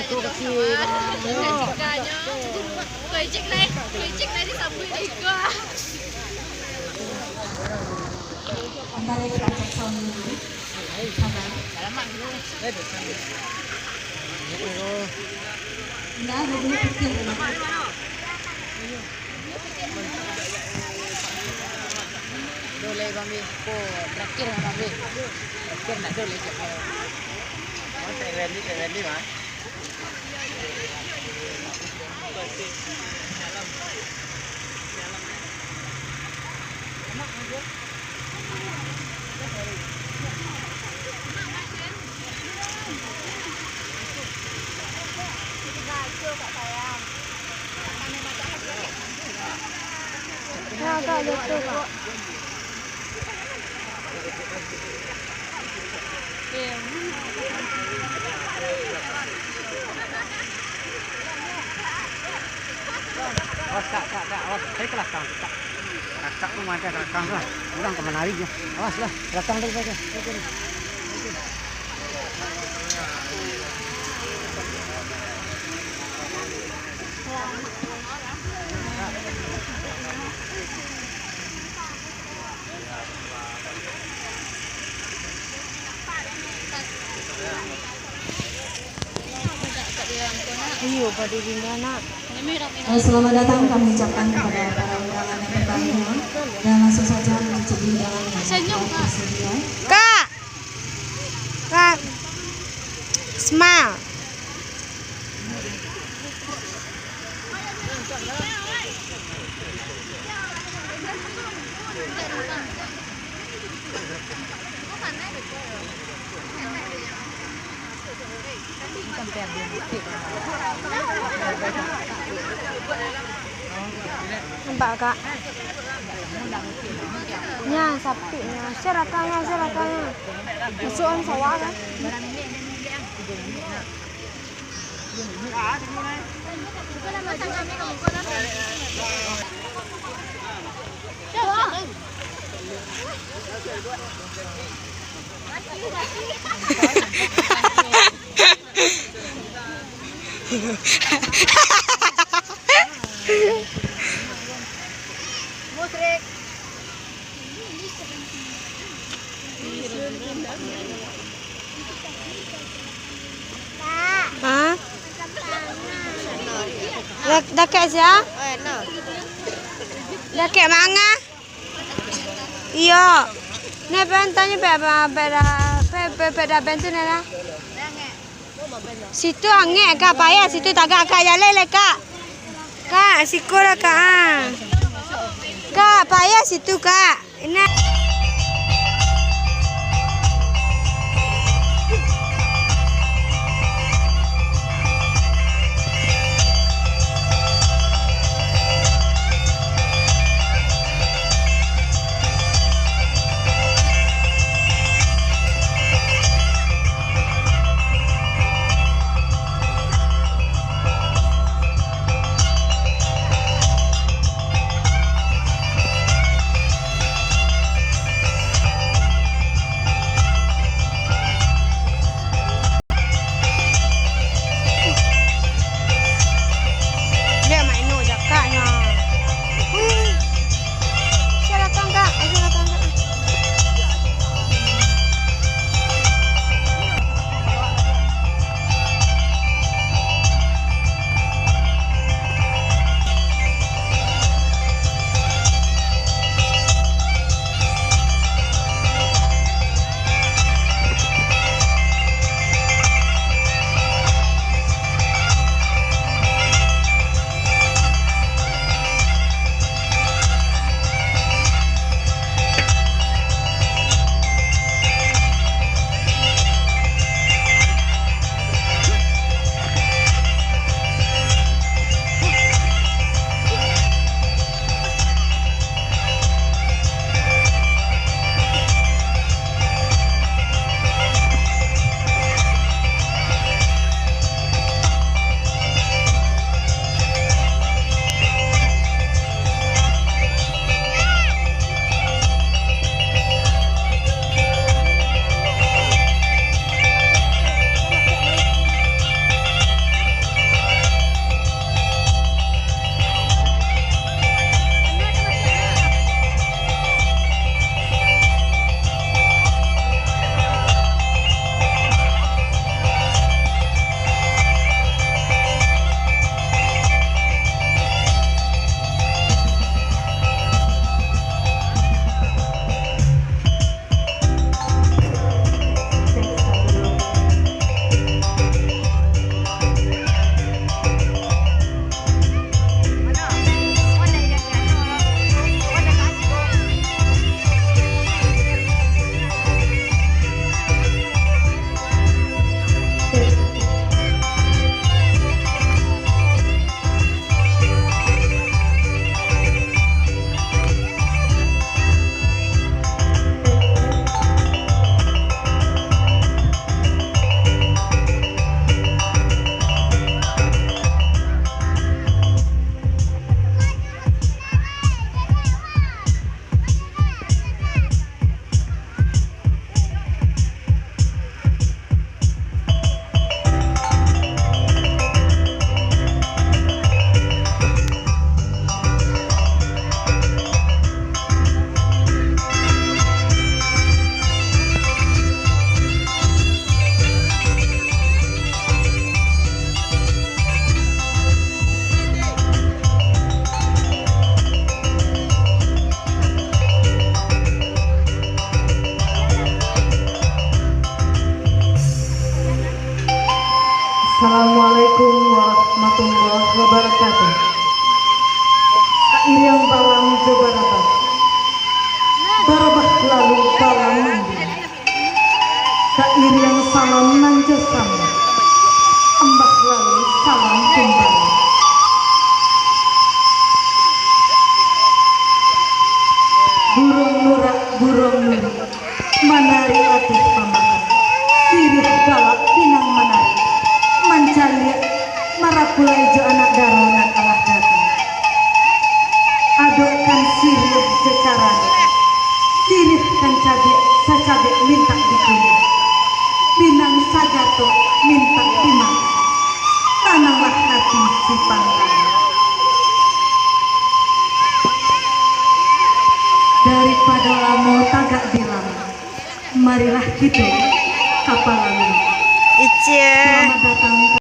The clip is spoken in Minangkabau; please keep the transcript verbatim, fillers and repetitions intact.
Keciknyo, kecik lai, kecik lai disambuik iko. Antara kita cek sound dulu. Sabar. Nah, dulu kecil. Dole, Bang Bi. Ko terakhir, Bang Bi. Terakhir nak dole, cek. Oh, cek Wendy, cek Wendy, Bang. Ya, agak jatuh, Kak. Awas, Kak, Kak, Kak, awas. Saya ke belakang, Kak. Kakak tu macam belakang tu lah. Orang ke mana lagi? Awas lah, belakang tu saja. Iyo, padu di mana? Eh, selamat datang kami ucapkan kepada para undangan yang berbahagia, dan langsung saja menuju hidangan yang telah tersedia. Kak! Kak! Smile. Nampak, Kak? Nya, sapik nya. Sia datang nya, sia datang nya. Masuak an sawah, kan? Musrik. Ha? Dak-, dakek sia? Dakek manga? Iyo. Ni, pe, antanyo, pe, apa, pe, da, pe, pe, pe, da, ben tu, ni, lah. Situ angek, Kak, payah situ tagak, Kak, jaleh leh, Kak. Kak, siko lah, Kak, ha. Kak, payah situ, Kak. Ini. Assalamualaikum warahmatullahi wabarakatuh. Kairiang balang jo barabah, barabah lalu balang mandi. Kairiang salam nan jo sambah, sambah lalu salam kumbali. Buruang nurak, buruang nurik, manarik ati pamakan. Siriah galak pinang manarik, mancaliak, marapulai jo anak daro nan alah datang. Adokkan siriah jo carano, siriahkan cabiak, sacabiak mintak dikunyah. Pinang sagatok mintak dimakan. Tananglah hati si panggang. Daripado lamo tagak di laman, marilah kito ka palaman. Icie. Selamat datang.